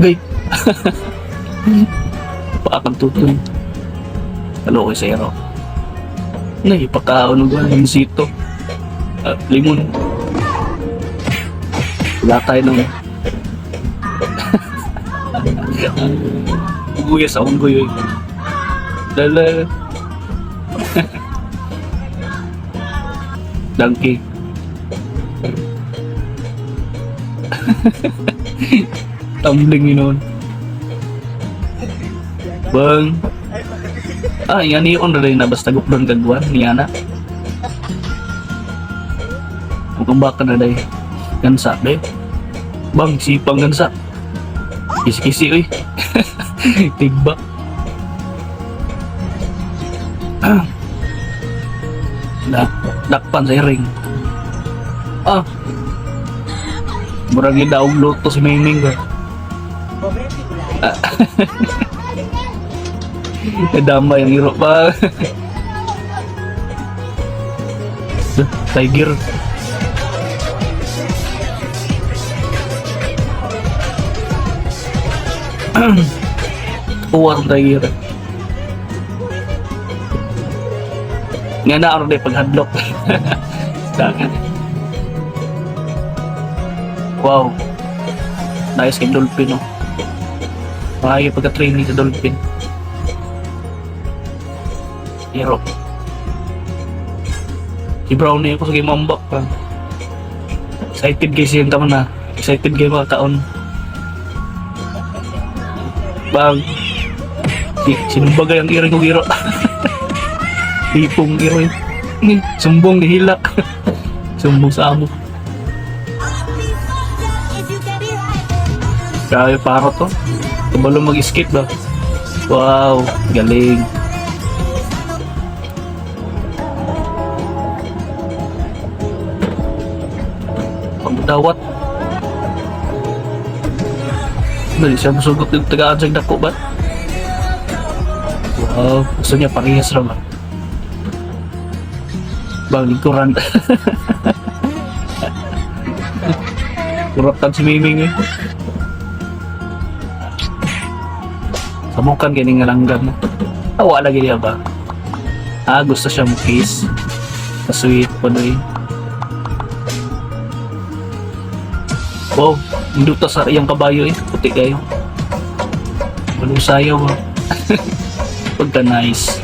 Gay. Paakang tutun. Kalokoy sa ero. Nay, pagkaon og sito. Ah, limon. Wala tayo ng Guya sa unggoy, eh. Lala. Donkey. Tumbling yun noon. Bang. Ah, yan yung rin na basta gupdon kagwan niya na. Mukhang baka na day. Gansa, day. Bang, sipang gansa. Kisi-kisi, uy. Tigba. Ah. Dakpan sa ring. Ah. Murag daog luto si Mingming ba. Ah. Nadama yung iro pa. Tiger. Uwar tiger. Nga na ako na paghadlok. Dagan. Wow. Nice kay dolphin, no? Maayo pagka-training sa dolphin. Iro. Si Brownie ako sa gimambak pa. Excited kay siya tama na. Excited kay mga taon. Bang. Si sinumbagay ang iring kong iro. Ipong iro eh. Sumbong ni hilak. Sumbong sa amo. Grabe paro to. Kabalo mag-skate ba? Wow, galing. Pagdawat. Dali siya musugot yung tagaan sa dako ba? Wow, gusto niya parehas ra ba? Bang lingkuran. Kurakan si Miming eh. Samukan kini nga langgam mo. Awa lagi niya ba? Ah, gusto siya mo kiss. Ka-sweet po doy. Wow, induta sa iyang kabayo eh. Puti kayo. Walang sayaw ba? Pagka nice.